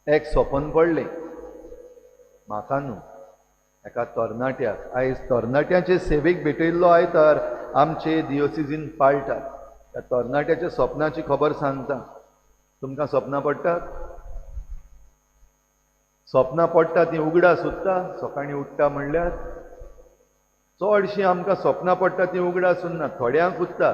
एक सपन पडलें म्हाका न्हू, एका तरणाट्याक. आयज तरणाट्यांचे सेवेक भेटयल्लो आयतार आमचे दियोसिजीन पाळटात. त्या तरणाट्याच्या सपनाची खबर सांगता. तुमकां सपनां पडटात? सपनां पडटा ती उगडास उरता. सकाळीं उठ्ठा म्हणल्यार चडशीं आमकां सपनां पडटा ती उगडास उरना. थोड्यांक उरता,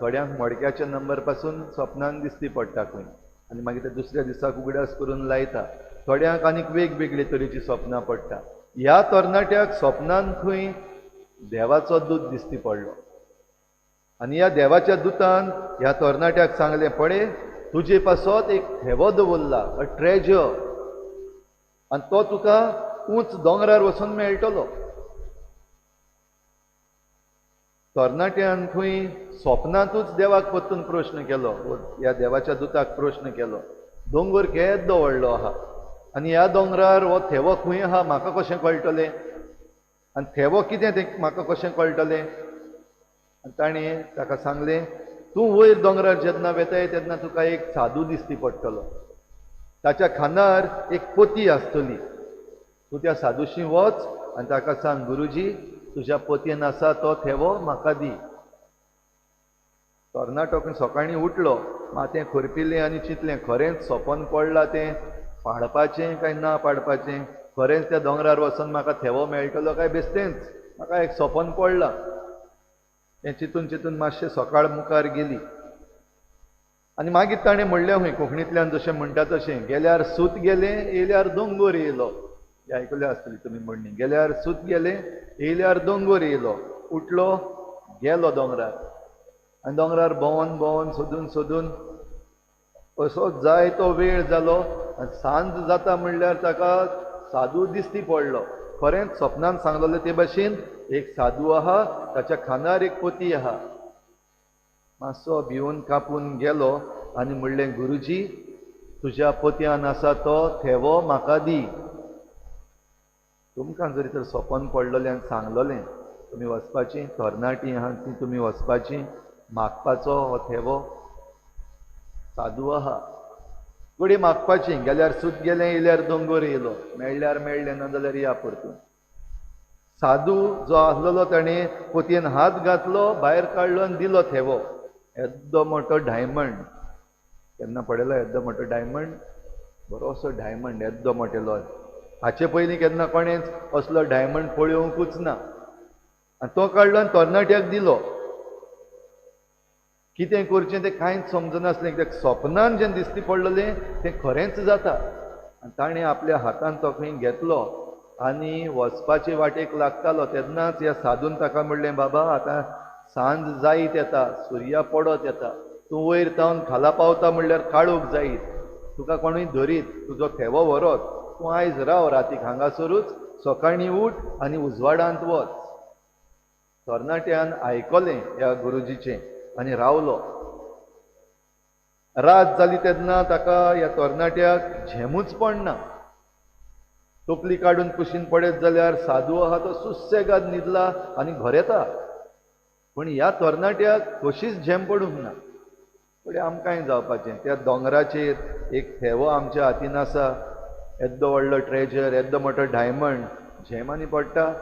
थोड्यांक मडक्याच्या नंबर पासून सपनान दिसती पडटा खंय, आनी मागीर ते दुसऱ्या दिसाक उगडास करून लायता. थोड्यांक आनीक वेगवेगळे तरेचीं सपनां पडटा. ह्या तरणाट्याक सपनान खंय देवाचो दूत दिसती पडलो आनी ह्या देवाच्या दुतान ह्या तरणाट्याक सांगलें, पळय तुजे पासत एक थेवो दवरला, अ ट्रेजर, आनी तो तुका उंच दोंगरार वचून मेळटलो. तरणाट्यान खंय सपनांतूच देवाक परतून प्रश्न केलो, ह्या देवाच्या दुताक प्रश्न केलो, दोंगर केदो व्हडलो आहा आनी ह्या दोंगरार हो थेवो खंय आहा म्हाका कशें कळटलें, आनी थेवो कितें तें म्हाका कशें कळटलें? आनी ताणें ताका सांगलें, तूं वयर दोंगरार जेन्ना वेताय तेन्ना तुका एक साधू दिसती पडटलो, ताच्या खांदार एक पोती आसतली, तूं त्या साधूशी वच आनी ताका सांग, गुरुजी तुज्या पोतयेन आसा तो थेवो म्हाका दी. तरणाटो सकाळीं उठलो, माथें खरपिलें आनी चिंतलें, खरेंच सपन पडलां तें पाडपाचें काय ना पाडपाचें? खरेंच त्या दोंगरार वचून म्हाका थेवो मेळटलो काय बेश्टेंच म्हाका एक सपन पडलां? तें चिंतून चिंतून मातशें सकाळ मुखार गेली आनी मागीर ताणें म्हणलें, खंय कोंकणींतल्यान जशें म्हणटा तशें, गेल्यार सूत गेलें येयल्यार दोंगोर येयलो. हें आयकलें आसतली तुमी म्हणणी, गेल्यार सूत गेलें येयल्यार दोंगोर येयलो. उठलो, गेलो दोंगरार आनी दोंगरार भोंवन भोंवन सोदून सोदून असो जाय तो वेळ जालो आनी सांज जाता म्हणल्यार ताका साधू दिसती पडलो. खरेंच सपनान सांगलेलें ते भाशेन एक साधू आहा, ताच्या खांदार एक पोती आहा. मातसो भिवन कापून गेलो आनी म्हणलें, गुरुजी तुज्या पोतयान आसा तो थेवो म्हाका दी. तुमकां जरी तर सपन पडलेलें आनी सांगलेलें तुमी वचपाचीं, तरणाटीं आहा ती तुमी वचपाचीं, मागपाचो हो थेवो साधू आहा, घडये मागपाची, गेल्यार सूत गेलें येयल्यार दोंगर येयलो, मेळ्ळ्यार मेळ्ळें ना जाल्यार या परतून. साधू जो आसलेलो ताणें पोतयेन हात घातलो, भायर काडलो आनी दिलो थेवो. येद्दो मोटो डायमंड. केन्ना पडयलो येद्दो मोटो डायमंड? बरोसो डायमंड येद्दो मोटेलो. हाचे पयलीं केन्ना कोणेंच असलो डायमंड पळोवंकूच ना. आनी तो काडलो आनी तरणाट्याक दिलो. कितें करचें तें कांयच समजनासलें, कित्याक सपनान जें दिसती पडलेलें तें खरेंच जाता. आनी ताणें आपल्या हातान तो खंय घेतलो आनी वचपाचे वाटेक लागतालो तेन्नाच ह्या साधून ताका म्हणलें, बाबा आतां सांज जायत येता, सुर्या पडत येता, तूं वयर तावन खाला पावता म्हणल्यार काळोख जायत, तुका कोणूय धरीत, तुजो थेवो व्हरत, तूं आयज राव रातीक हांगासरूच, सकाळीं उठ आनी उजवाडांत वच. तरणाट्यान आयकलें ह्या गुरुजीचें आनी रावलो. रात जाली तेन्ना ताका ह्या तरणाट्याक झेमूच पडना. तकली काडून कुशीन पडत जाल्यार साधू आहा तो सुसेगाद न्हिदला आनी घोरेता. पूण ह्या तरणाट्याक कशीच झेम पडूंक ना. फुडें आमकांय जावपाचें, त्या दोंगराचेर एक थेवो आमच्या हातीन आसा, येद्दो व्हडलो ट्रेजर, येद्दो मोटो डायमंड, झेम आनी पडटा.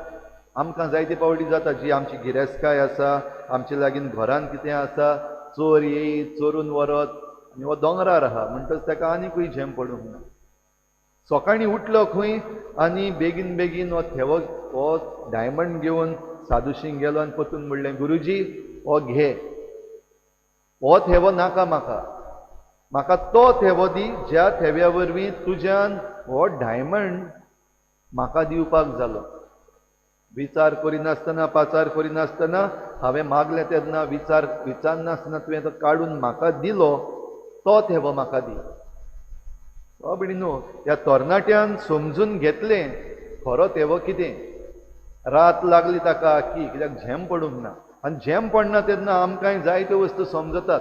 आमकां जायते पावटी जाता, जी आमची गिरेस्तकाय आसा, आमचे लागीं घरान कितें आसा, चोर येयत चोरून व्हरत, आनी हो दोंगरार आहा म्हणटच ताका आनीकूय झेम पडूंक ना. सकाळीं उठलो खंय आनी बेगीन बेगीन हो थेवो, हो डायमंड घेवन साधूशींग गेलो आनी परतून म्हणलें, गुरुजी हो घे, हो थेवो नाका म्हाका, म्हाका तो थेवो दी ज्या थेव्या वरवीं तुज्यान हो डायमंड म्हाका दिवपाक जालो. विचार करिनासतना, पाचार करिनासतना हांवें मागलें तेन्ना विचार विचारनासतना तुवें तो काडून म्हाका दिलो, तो थेवो म्हाका दी. न्हू ह्या तरणाट्यान समजून घेतलें खरो थेवो कितें. रात लागली ताका आखी, कित्याक झेम पडूंक ना. आनी झेम पडना तेन्ना आमकांय जायत्यो वस्तू समजतात,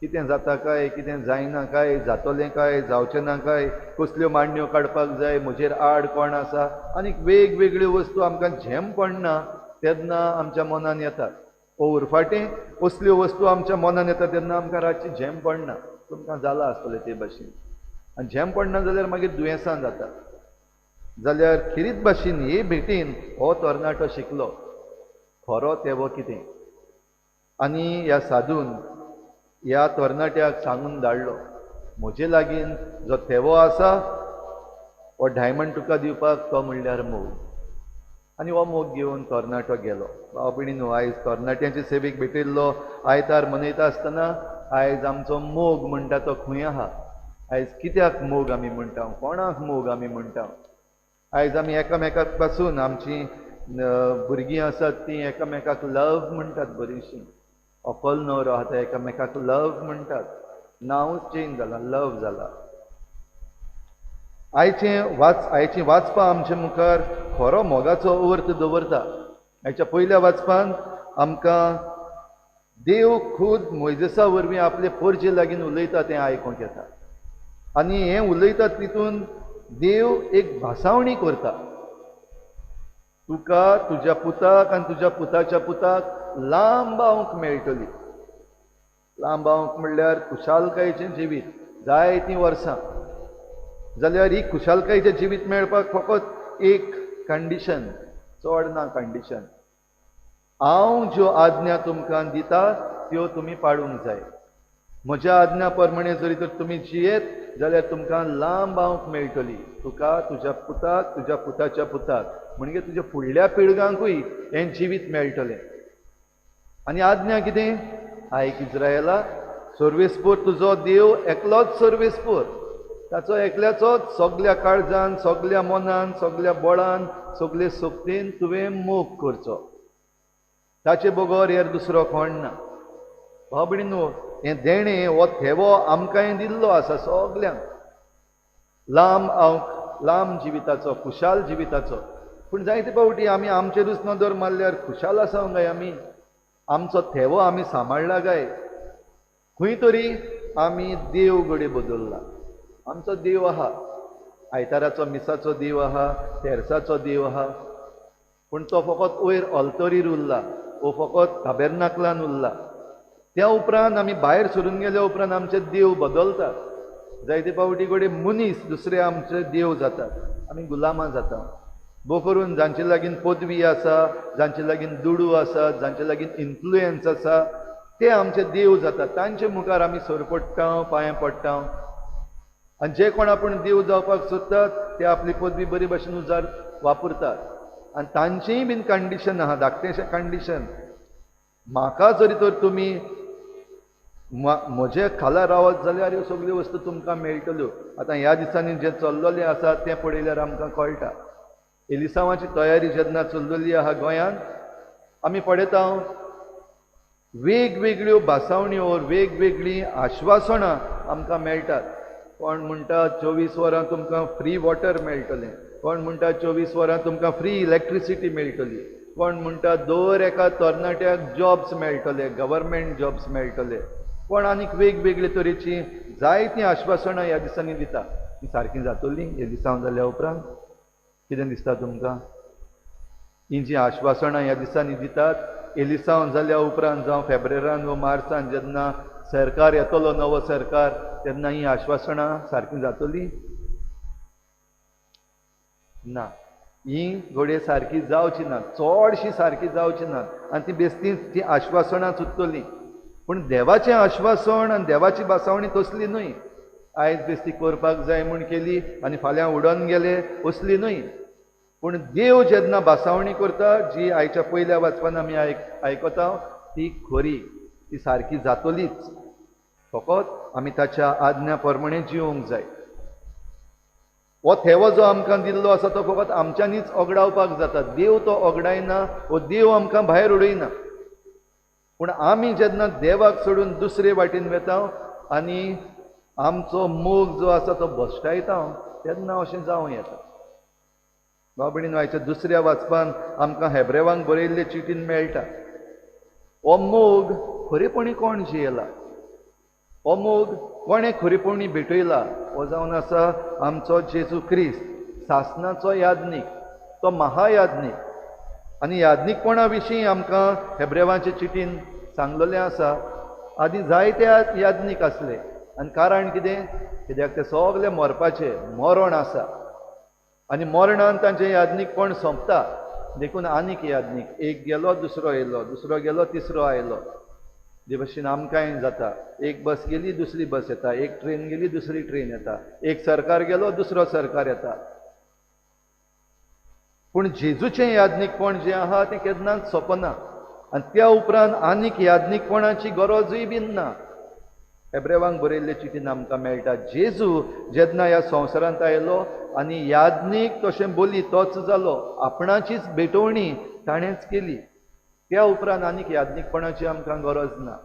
कितें जाता काय, कितें जायना काय, जातलें काय, जावचें ना काय, कसल्यो मांडण्यो काडपाक जाय, म्हजेर आड कोण आसा, आनी वेगवेगळ्यो वस्तू आमकां झेम पडना तेन्ना आमच्या मनान येतात. ओ उरफाटें असल्यो वस्तू आमच्या मनान येता तेन्ना आमकां रातची झेम पडना. तुमकां जालां आसतलें ते भाशेन. आनी झेम पडना जाल्यार मागीर दुयेंसां जाता. जाल्यार खेरीत भाशेन हे भेटीन हो तरणाटो शिकलो खरो तेवो कितें. आनी ह्या साधून ह्या तरणाट्याक सांगून धाडलो, म्हजे लागीं जो थेवो आसा हो डायमंड तुका दिवपाक, तो म्हणल्यार मोग. आनी हो मोग घेवन तरणाटो गेलो. भाव भयणीनो, आयज तरणाट्यांचे सेवेक भेटिल्लो आयतार मनयता आसतना आयज आमचो मोग म्हणटा तो खंय आहा? आयज कित्याक मोग आमी म्हणटा? कोणाक मोग आमी म्हणटा? आयज आमी एकामेकाक पासून आमची भुरगीं आसात तीं एकामेकाक लव म्हणटात बरीशीं. अकल न्हवरो आहा ते एकामेकाक लव म्हणटात. नांवूच चेंज जाला, लव जाला. आयचें वाचपां आमचे मुखार खरो मोगाचो अर्थ दवरता. आयच्या पयल्या वाचपान आमकां देव खूद मोयजेसा वरवीं आपले पोरजे लागीं उलयता तें आयकूंक येता. आनी हें उलयता तितून देव एक भासावणी करता, तुका तुज्या पुताक आनी तुज्या पुताच्या पुताक लांब आवंक मेळटली. लांब आवंक म्हणल्यार खुशालकायेचें जिवीत जायतीं वर्सां. जाल्यार ही खुशालकायेचें जिवीत मेळपाक फकत एक कंडिशन, चड ना कंडिशन, हांव ज्यो आज्ञा तुमकां दिता त्यो तुमी पाळूंक जाय. म्हज्या आज्ञा प्रमाणे जरी तर तुमी जियेत जाल्यार तुमकां लांब आवंक मेळटली, तुका तुज्या पुताक तुज्या पुताच्या पुताक, म्हणजे तुज्या फुडल्या पिळगांकूय हें जिवीत मेळटलें. आनी आज्ञा कितें? आयक इज्रायला, सर्वेस्पोर तुजो देव एकलोच सर्वेस्पोर, ताचो एकल्याचोच सगल्या काळजान, सगल्या मनान, सगल्या बळान, सगले शक्तीन तुवें मोग करचो, ताचे बगर हेर दुसरो कोण ना. भाव भयणीनो, हें देणें हो थेवो आमकांय दिल्लो आसा सगल्यांक, लांब आवंक, लांब जिविताचो, खुशाल जिविताचो. पूण जायते फावटी आमी आमचेरूच नदर मारल्यार खुशाल आसा काय आमी? आमचो थेवो आमी सांबाळ्ळा काय? खंय तरी आमी देव घडये बदल्ला. आमचो देव आहा, आयताराचो मिसाचो देव आहा, तेर्साचो देव आहा, पूण तो फकत वयर ऑल्तोरीर उरला, वो फकत ताबेर्नाकलान उरला. त्या उपरांत आमी भायर सरून गेल्या उपरांत आमचे देव बदलतात. जायते फावटी घडये मनीस दुसरे आमचे देव जातात, आमी गुलामां जाता. भोव करून जांचे लागीं पदवी आसा, जांचे लागीं दुडू आसा, जांचे लागीं इन्फ्लुयन्स आसा, ते आमचे देव जातात. तांचे मुखार आमी सर पडटा, पांयां पडटा. आनी जे कोण आपूण देव जावपाक सोदतात ते आपली पदवी बरी भाशेन उजार वापरतात. आनी तांचेंय बीन कंडिशन आहा, धाकटेशें कंडिशन, म्हाका जरी तर तुमी म्हजे खाला रावत जाल्यार ह्यो सगल्यो वस्तू तुमकां मेळटल्यो. आतां ह्या दिसांनी जें चल्लेलें आसा तें पळयल्यार आमकां कळटा. एलिसांवाची तयारी जेन्ना चल्लेली आहा गोंयांत, आमी पळयता वेगवेगळ्यो भासावण्यो, वेगवेगळीं आश्वासनां आमकां मेळटात. कोण म्हणटा 24 वरां तुमकां फ्री वॉटर मेळटलें, कोण म्हणटा 24 वरां तुमकां फ्री इलेक्ट्रिसिटी मेळटली, कोण म्हणटा दर एका तरणाट्याक जॉब्स मेळटले, गव्हर्मेंट जॉब्स मेळटले, कोण आनीक वेगवेगळे तरेचीं जायतीं आश्वासनां ह्या दिसांनी दिता. ती सारकीं जातलीं हे दिसांव जाल्या उपरांत? कितें दिसता तुमकां? हीं जीं आश्वासनां ह्या दिसांनी दितात, एलिसांव जाल्या उपरांत जावं फेब्रेरान वा मार्सान जेन्ना सरकार येतलो, नवो सरकार, तेन्ना हीं आश्वासनां सारकीं जातलीं ना. हीं घडये सारकी जावची ना, चडशीं सारकी जावची ना, आनी ती बेस्तीच ती आश्वासनां चुकतलीं. पूण देवाचें आश्वासन आनी देवाची भासावणी तसली न्हय. आयज बेस्ती करपाक जाय म्हूण केली आनी फाल्यां उडोन गेले, असली न्हय. पूण देव जेन्ना भासावणी करता, जी आयच्या पयल्या वाचपान आमी आयकता, ती खरी, ती सारकी जातलीच. फकत आमी ताच्या आज्ञा प्रमाणे जिवंक जाय. हो थेवो जो आमकां दिल्लो आसा तो फकत आमच्यांनीच ओगडावपाक जाता. देव तो ओगडायना, वो देव आमकां भायर उडयना. पूण आमी जेन्ना देवाक सोडून दुसरे वाटेन वेता आनी आमचो मोग जो आसा तो भश्टायता, तेन्ना अशें जावं येता. भाव भयणीनो, आयच्या दुसऱ्या वाचपान आमकां हेब्रेवांक बरयल्ले चिटीन मेळटा, हो मोग खरेपणी कोण जियेला, हो मोग कोणें खरेपणी भेटयला, हो जावन आसा आमचो जेजू क्रिस्त, सासनाचो याज्ञीक, तो महायाज्ञीक. आनी याज्ञीकपणा विशीं आमकां हेब्रेवांचे चिटीन सांगलेलें आसा. आदीं जायते याज्ञीक आसले आनी कारण कितें? कित्याक ते सगळे मरपाचे, मरण आसा आनी मरणान तांचें याज्ञीकपण सोंपता. देखून आनीक याज्ञीक, एक गेलो दुसरो येयलो, दुसरो गेलो तिसरो आयलो. जे भशेन आमकांय जाता, एक बस गेली दुसरी बस येता, एक ट्रेन गेली दुसरी ट्रेन येता, एक सरकार गेलो दुसरो सरकार येता. पूण जेजूचें याज्ञीकपण जें आहा तें केन्नाच सोंपना आनी त्या उपरांत आनीक याज्ञीकपणाची गरजूय बीन ना. एब्रेवांक बरयल्ले चिटीन आमकां मेळटा, जेजू जेन्ना ह्या संवसारांत आयलो आनी याज्ञीक तशें बोली तोच जालो, आपणाचीच भेटवणी ताणेंच केली. त्या उपरांत आनीक याज्ञीकपणाची आमकां गरज ना.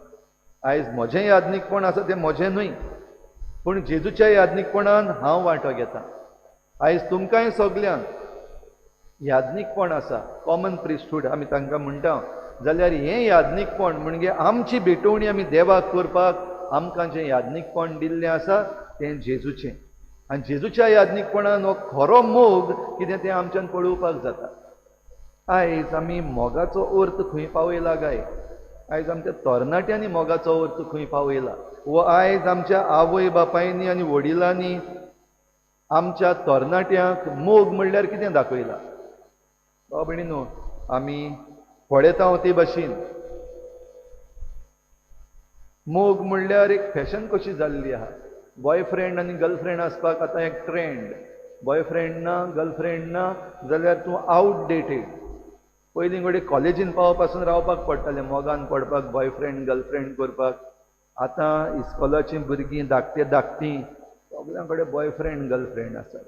आयज म्हजें याज्ञीकपण आसा तें म्हजें न्हय, पूण जेजूच्या याज्ञीकपणान हांव वांटो घेता. आयज तुमकांय सगल्यांक याज्ञीकपण आसा, कॉमन प्रिस्टहूड आमी तांकां म्हणटा. जाल्यार हें याज्ञीकपण म्हणजे आमची भेटवणी आमी देवाक करपाक आमकां जें याज्ञीकपण दिल्लें आसा तें जेजूचें. आनी जेजूच्या याज्ञीकपणान हो खरो मोग कितें तें आमच्यान पळोवपाक जाता. आयज आमी मोगाचो अर्थ खंय पावयला काय? आयज आमच्या तरणाट्यांनी मोगाचो अर्थ खंय पावयला? वो आयज आमच्या आवय बापायनी आनी वडिलांनी आमच्या तरणाट्यांक मोग म्हणल्यार कितें दाखयला? भाव भयणीनो, आमी पळयता ते भाशेन मोग म्हणल्यार एक फॅशन कशी जाल्ली आहा. बॉयफ्रेंड आनी गर्लफ्रेंड आसपाक आतां एक ट्रेंड. बॉयफ्रेंड ना गर्लफ्रेंड ना जाल्यार तूं आवटडेटेड. पयलीं कडेन कॉलेजीन पावपासून रावपाक पडटालें मोगान पडपाक, बॉयफ्रेंड गर्लफ्रेंड करपाक. आतां इस्कॉलाचीं भुरगीं धाकटे धाकटीं सगल्यां कडेन बॉयफ्रेंड गर्लफ्रेंड आसात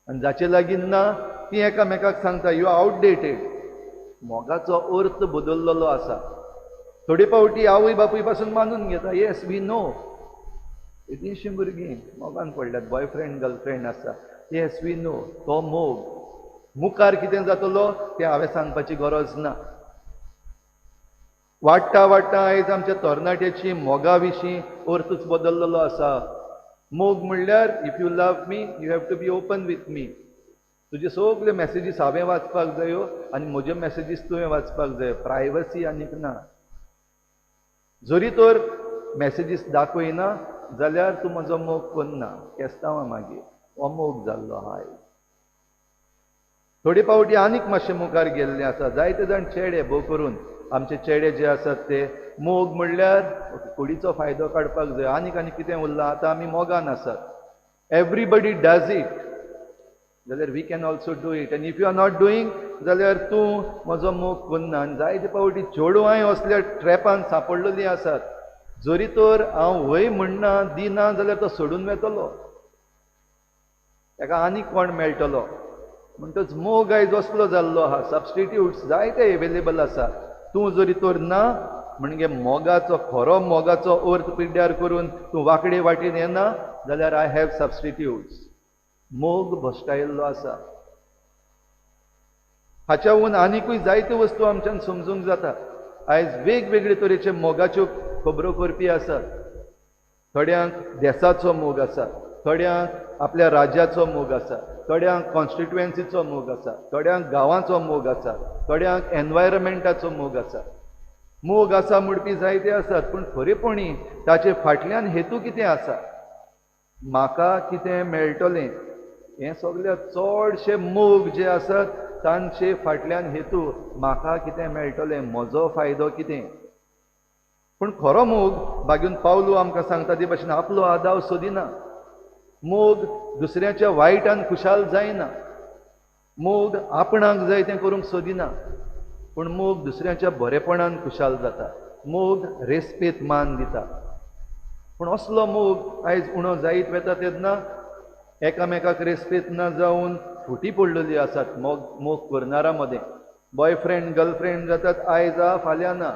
आनी जाचे लागीं ना तीं एकामेकाक सांगता you outdated. मोगाचो अर्थ बदल्लेलो आसा. थोडे फावटी आवय बापूय पासून मानून घेता, येस we know, येदींशीं भुरगीं मोगान पडल्यात, बॉयफ्रेंड गर्लफ्रेंड आसा, येस we know. तो मोग मुखार कितें जातलो तें हांवें सांगपाची गरज ना. वाडटा वाडटा आयज आमच्या तरणाट्याची मोगा विशीं अर्थूच बदल्लेलो आसा. मोग म्हणल्यार if you love me you have to be open with me. तुजे सगळे मॅसेजीस हांवें वाचपाक जायो आनी म्हज्यो मॅसेजीस तुवें वाचपाक जायो. प्रायवसी आनीक ना. जरी तर मॅसेजीस दाखयना जाल्यार तूं म्हजो मोग करना, केस्तांवां मागीर हो मोग जाल्लो आहा. आयज थोडे फावटी आनीक मातशें मुखार गेल्ले आसा. जायते जाण चेडे, भोव करून आमचे चेडे जे आसात ते मोग म्हणल्यार कुडीचो फायदो काडपाक जाय. आनीक आनी कितें उरलां? आतां आमी मोगान आसात, एवरीबडी डज it, जाल्यार we can also do it. आनी if you are not doing जाल्यार तूं म्हजो मोग करना. आनी जायते फावटी चेडवांय असल्या ट्रॅपान सांपडलेलीं आसात. जरी तर हांव वय म्हणना दिना जाल्यार तो सोडून वेतलो, ताका आनीक कोण मेळटलो. म्हणटच मोग आयज असलो जाल्लो आहा, सबस्टिट्यूट्स जायते एवेलेबल आसा. तूं जरी तर ना म्हणजे मोगाचो खरो मोगाचो अर्थ पिड्ड्यार करून तूं वांकडे वाटेन येना जाल्यार I have substitutes. मोग भश्टायल्लो आसा. हाच्याहून आनिकूय जायत्यो वस्तू आमच्यान समजूंक जाता. आयज वेगवेगळे तरेचे मोगाच्यो खबरो करपी आसात. थोड्यांक देसाचो मोग आसा, थोड्यांक आपल्या राज्याचो मोग आसा, थोड्यांक कॉन्स्टिट्युएन्सीचो मोग आसा, थोड्यांक गांवाचो मोग आसा, थोड्यांक एनवायरमेंटाचो मोग आसा. मोग आसा म्हणपी जायते आसात, पूण खरेपणी ताचे फाटल्यान हेतू कितें आसा, म्हाका कितें मेळटलें, हें सगळे चडशे मोग जे आसात तांचे फाटल्यान हेतू म्हाका कितें मेळटलें, म्हजो फायदो कितें. पूण खरो मोग बागून पावलू आमकां सांगता ते भाशेन आपलो आदाव सोदिना. मोग दुसऱ्याच्या वायटान खुशाल जायना, मोग आपणाक जाय तें करूंक सोदिना, पूण मोग दुसऱ्याच्या बरेपणान खुशाल जाता. मोग रेस्पेत मान दिता. पूण असलो मोग आयज उणो जायत वता तेन्ना एकामेकाक रेस्पेत ना जावन फुटी पडलेली आसात मोग मोग करणारा मदें. बॉयफ्रेंड गर्लफ्रेंड जातात आयज आ फाल्यां ना.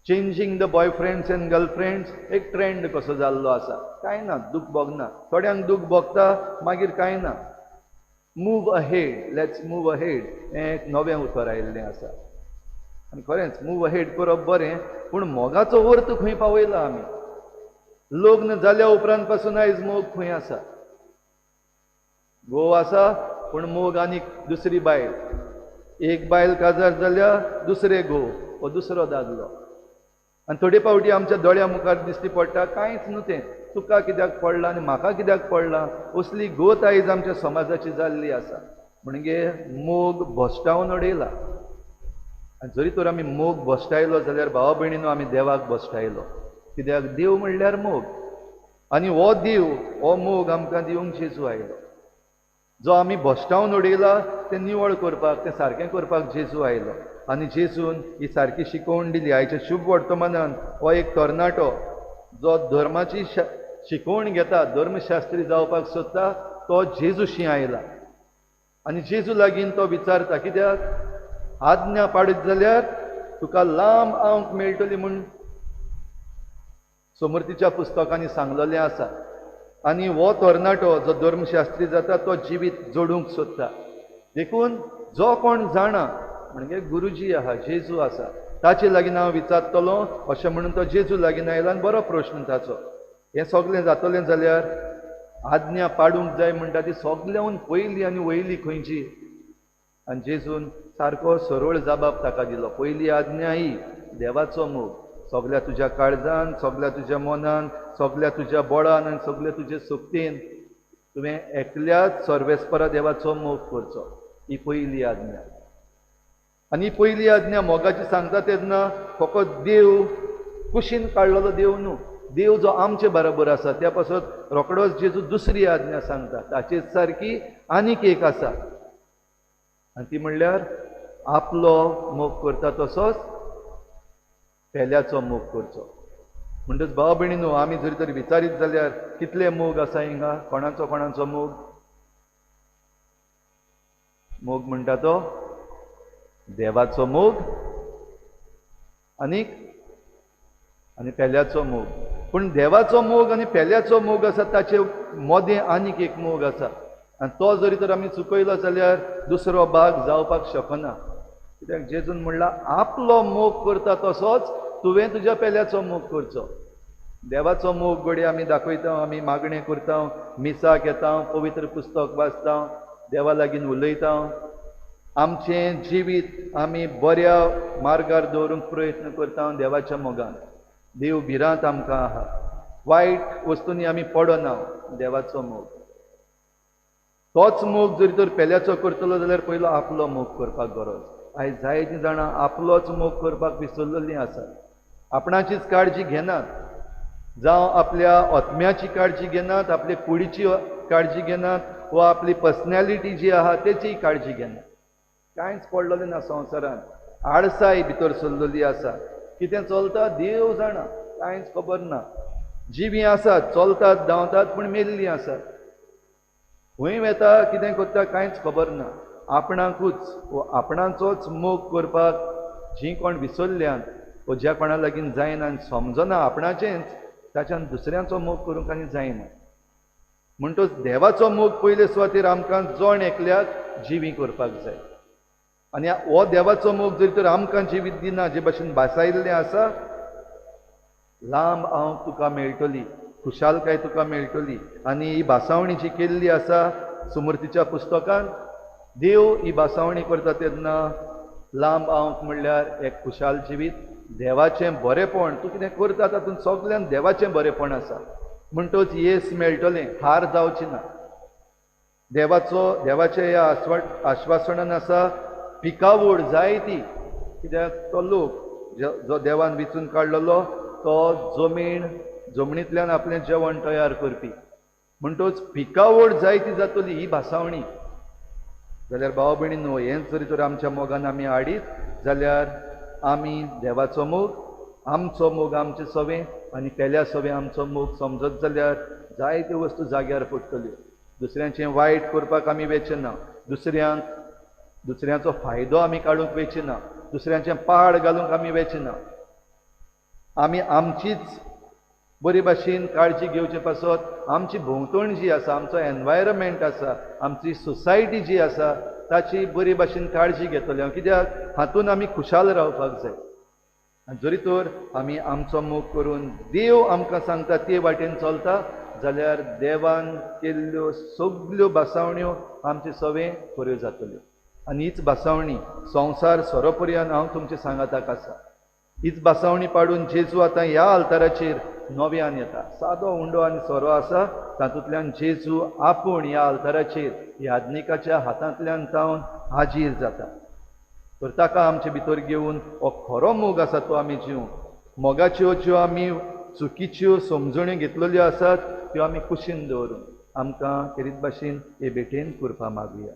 Changing the boyfriends and girlfriends एक ट्रेंड कसो जाल्लो आसा. कांय ना, दूख भोगना, थोड्यांक दूख भोगता, मागीर कांय ना. Move ahead, let's move ahead हें एक नवें उतर आयिल्लें आसा. आनी खरेंच मूव अहेड करप बरें, पूण मोगाचो अर्थ खंय पावयला आमी? लग्न जाल्या उपरांत पासून आयज मोग खंय आसा? घोव आसा पूण मोग आनीक दुसरी बायल, एक बायल काजार जाल्या दुसरे घोव हो दुसरो दादलो. आनी थोडे फावटी आमच्या दोळ्या मुखार दिश्टी पडटा कांयच न्हू तें, तुका कित्याक पडलां आनी म्हाका कित्याक पडलां, असली गत आयज आमच्या समाजाची जाल्ली आसा. म्हणजे मोग भश्टावन उडयला. आनी जरी तर आमी मोग भश्टायलो जाल्यार भावा भयणीनो आमी देवाक भश्टायलो. कित्याक देव म्हणल्यार मोग, आनी हो देव हो मोग आमकां दिवंक जेजू आयलो. जो आमी भश्टावन उडयला तें निवळ करपाक, तें सारकें करपाक जेजू आयलो. आनी जेजून ही सारकी शिकोवण दिली. आयच्या शुभ वर्तमानान हो एक तरणाटो जो धर्माची शिकोवण घेता, धर्मशास्त्री जावपाक सोदता, तो जेजूशी आयला आनी जेजू लागीं तो विचारता, कित्याक आज्ञा पाडत जाल्यार तुका लांब आंक मेळटली म्हूण समर्थीच्या पुस्तकांनी सांगलेलें आसा. आनी हो तरणाटो जो धर्मशास्त्री जाता तो जिवीत जोडूंक सोदता. देखून जो कोण जाणा म्हणजे गुरुजी आहा, जेजू आसा, ताचे लागीं हांव विचारतलो अशें म्हणून तो जेजू लागीं आयला. आनी बरो प्रश्न ताचो, हें सगळें जातलें जाल्यार आज्ञा पाडूंक जाय म्हणटा ती सगळ्याहून पयली आनी वयली खंयची? आनी जेजून सारको सरळ जबाब ताका दिलो, पयली आज्ञा ही देवाचो मोग, सगळ्या तुज्या काळजान, सगळ्या तुज्या मनान, सगळ्या तुज्या बळान आनी सगळ्या तुज्या शक्तीन तुवें एकल्याच सर्वेस्परा देवाचो मोग करचो, ही पयली आज्ञा. आनी ही पयली आज्ञा मोगाची सांगता तेन्ना फकत देव कुशीन काडलेलो देव न्हू, देव जो आमचे बरोबर आसा त्या पासत रोखडोच जेजू दुसरी आज्ञा सांगता, ताचेच सारकी आनीक एक आसा, आनी ती म्हणल्यार आपलो मोग करता तसोच पेल्याचो मोग करचो. म्हणटच भाव भयणीनो आमी जरी तरी विचारीत जाल्यार कितले मोग आसा हिंगा, कोणाचो कोणाचो मोग? मोग म्हणटा तो देवाचो मोग आनीक आनी पेल्याचो मोग. पूण देवाचो मोग आनी पेल्याचो मोग आसा ताचे मदें आनीक एक मोग आसा, आनी तो जरी तर आमी चुकयलो जाल्यार दुसरो भाग जावपाक शकना. कित्याक जेजून म्हणला आपलो मोग करता तसोच तुवें तुज्या पेल्याचो मोग करचो. देवाचो मोग घडये आमी दाखयता, आमी मागणें करता, मिसाक येता, पवित्र पुस्तक वाचता, देवा लागीं उलयता, आमचें जिवीत आमी बऱ्या मार्गार दवरूंक प्रयत्न करता देवाच्या मोगान. देव भिरांत आमकां आहा, वायट वस्तूंनी आमी पडना, देवाचो मोग. तोच मोग जरी तर पेल्याचो करतलो जाल्यार पयलो आपलो मोग करपाक गरज. आयज जायतीं जाणां आपलोच मोग करपाक विसरलेलीं आसात, आपणाचीच काळजी घेनात, जावं आपल्या आत्म्याची काळजी घेनात, आपले कुडीची काळजी घेनात, वा आपली पर्सनॅलिटी जी आहा तेची काळजी घेनात. कांयच पडलेलें ना संवसारांत, आळसाय भितर सरलेली आसा. कितें चलता देव जाणा, कांयच खबर ना. जिवीं आसात, चलतात, धांवतात, पूण मेल्लीं आसात. खंय वेता, कितें करता कांयच खबर ना. आपणाकूच वो आपणाचोच मोग करपाक जीं कोण विसरल्यान वो ज्या कोणा लागीं जायना आनी समजना आपणाचेंच, ताच्यान दुसऱ्यांचो मोग करूंक आनी जायना. म्हणटच देवाचो मोग पयले सुवातेर आमकां जण एकल्याक जिवीं करपाक जाय. आनी हो देवाचो मोग जरी तर आमकां जिवीत दिना, जे भाशेन भासायिल्लें आसा, लांब हांव तुका मेळटली, खुशालकाय तुका मेळटली. आनी ही भासावणी जी केल्ली आसा सुमूर्तीच्या पुस्तकान, देव ही भासावणी करता तेन्ना लांब आंक म्हणल्यार एक खुशाल जिवीत, देवाचें बरेपण, तूं कितें करता तातूंत सगल्यान देवाचें बरेपण आसा. म्हणटच येस मेळटलें, हार जावची ना. देवाचो देवाचें ह्या आश्वासनान आसा पिकावड जायती. कित्याक तो लोक जो देवान विचून काडलेलो तो जमनींतल्यान आपलें जेवण तयार करपी. म्हणटच पिकावड जायती जातली ही भासावणी. जाल्यार भाव भयणीनो हेंच जरी तर आमच्या मोगान आमी हाडीत जाल्यार आमी देवाचो मोग, आमचो मोग आमचे सवें आनी पेल्या सवें आमचो मोग समजत जाल्यार जायत्यो वस्तू जाग्यार पडटल्यो. दुसऱ्यांचें वायट करपाक आमी वेचें ना, दुसऱ्यांचो फायदो आमी काडूंक वेचें ना, दुसऱ्यांचें पाड घालूंक आमी वेचें ना. आमी आमचीच बरी भाशेन काळजी घेवचे पासत आमची भोंवतण जी आसा, आमचो एनवायरमेंट आसा, आमची सोसायटी जी आसा ताची बरी भाशेन काळजी घेतले. कित्याक हातून आमी खुशाल रावपाक जाय. आनी जरी तर आमी आमचो मोग करून देव आमकां सांगता ते वाटेन चलता जाल्यार देवान केल्ल्यो सगल्यो भासावण्यो आमचे सवें खऱ्यो जातल्यो. आनी हीच भासावणी संवसार सोरोपर्यंत हांव तुमचे सांगाताक आसा. हीच भासावणी पाडून जेजू आतां ह्या आल्ताराचेर नव्यान येता. सादो उंडो आनी सोरो आसा, तातूंतल्यान जेजू आपूण ह्या आल्ताराचेर याज्ञिकाच्या हातांतल्यान जावन हाजीर जाता. तर ताका आमचे भितर घेवन हो खरो मोग आसा तो आमी जिवंक, मोगाच्यो ज्यो आमी चुकीच्यो समजण्यो घेतलेल्यो आसात त्यो आमी कुशीन दवरून आमकां खेरीत भाशेन हे भेटेन कृपा मागुया.